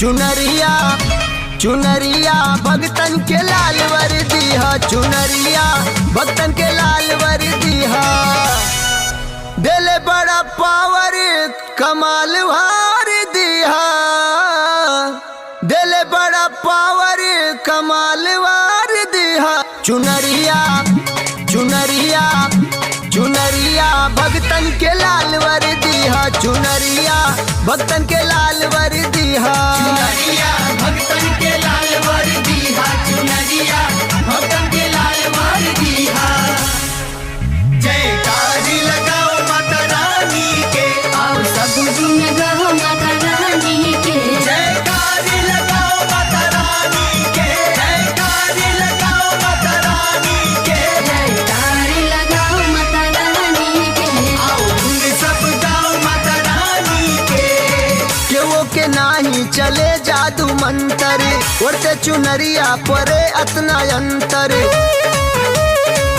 चुनरिया चुनरिया भगतन के लाल वर्दी हा, चुनरिया भगतन के लाल वर्दी हा। दिल बड़ा पावर कमाल वार दिहा, दिल बड़ा पावर कमाल वार दिहा। चुनरिया चुनरिया चुनरिया भगतन के लाल वर्दी हा, चुनरिया भगतन के लाल वर्दी हा। चुनरिया भगतन के लाल वर्दी हा, चुनरिया भगतन के लाल वर्दी हा। जयकारी लगाओ माता रानी के, आओ सब गुण गाओ माता रानी के। जयकारी लगाओ माता रानी के, जयकारी लगाओ माता रानी के। जयकार लगाओ माता रानी के। आओ गुण सब गाओ माता रानी के। केवो के नाही चले जादू मंतर, ओढ़ते चुनरिया परे अतना अंतर,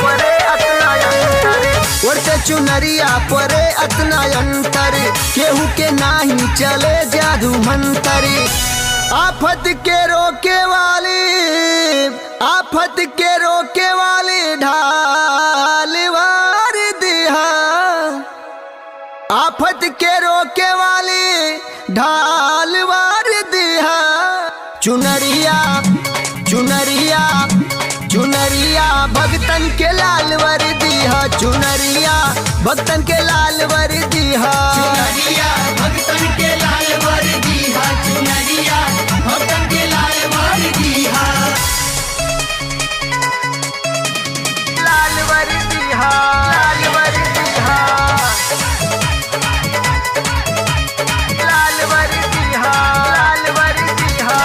परे अतना अंतर, ओढ़ते चुनरिया परे अतना अंतर। केहू के नाही चले जादू मंतर। आफत के रोके वाली, आफत के रोके वाली ढाल वार दिहा, आफत के रोके वाली ढाल वार दिहा। चुनरिया चुनरिया चुनरिया भगतन के लाल वर्दी हा, चुनरिया भगतन के लाल वर्दी हा। चुनरिया भगतन के लाल वर्दी हा, चुनरिया भगतन के लाल वर्दी हा। लाल वर्दी हा, लाल वर्दी हा, लाल वर्दी हा, लाल वर्दी हा।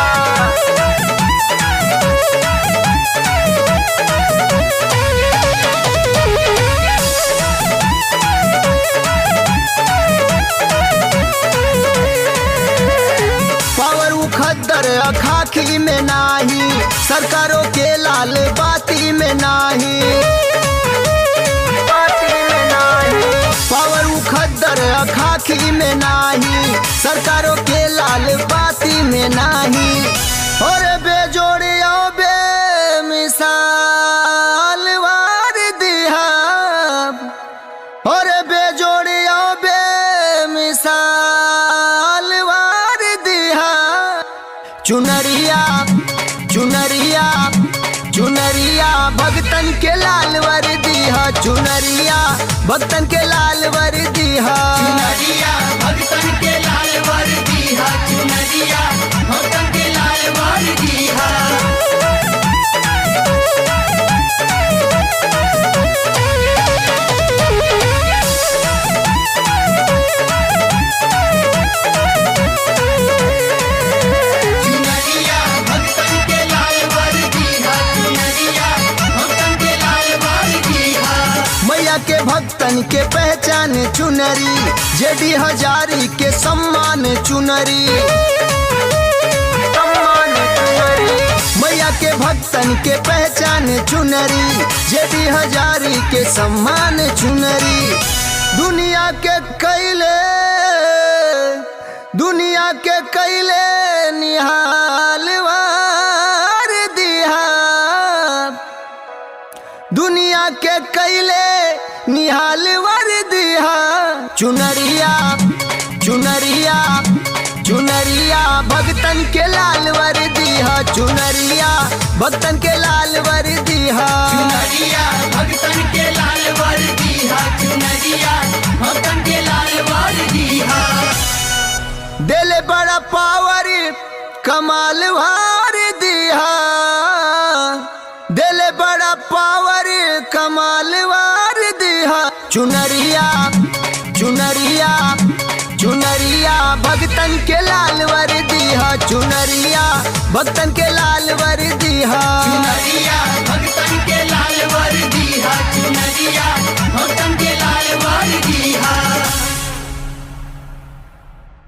पावर उखद्दर अखाखी में नाही, सरकारों के लाल बाती में नाही, बाती में नाही। पावर उखद्दर अखाखी में नाही, सरकारों के लाल बाती में नाही। और बेजोड़ियों बेमिसाल वार दिहा, और बेजोड़ियों बेमिसाल वार दिहा। चुनरिया चुनरिया चुनरिया भगतन के लाल वर्दी हा, चुनरिया भगतन के लाल वर्दी हा। चुनरिया भगतन के लाल वर्दी हा, चुनरिया भगतन के लाल वर्दी हा। चुनरिया भगतन के लाल वर्दी हा, चुनरिया भगतन के लाल वर्दी हा। मैया के भक्तन के पहचान चुनरी, जेडी हजारी के सम्मान चुनरी, सम्मान चुनरी। मैया के भक्तन के पहचान चुनरी, जेडी हजारी के सम्मान चुनरी। दुनिया के कैले, दुनिया के कैले निहाल वार दिहा, दुनिया के कैले निहाल वर दिहा। चुनरिया चुनरिया चुनरिया भगतन के लाल वर्दी हा, चुनरिया भगतन के लाल वर्दी हा। चुनरिया भगतन के लाल वर्दी हा, चुनरिया भगतन के लाल वर्दी हा। दिल बड़ा पावर कमाल वार दिहा, दिल बड़ा पावर कमाल वार दिहा। चुनरिया चुनरिया चुनरिया भगतन के लाल वर्दी हा, चुनरिया भगतन के लाल वर्दी हा।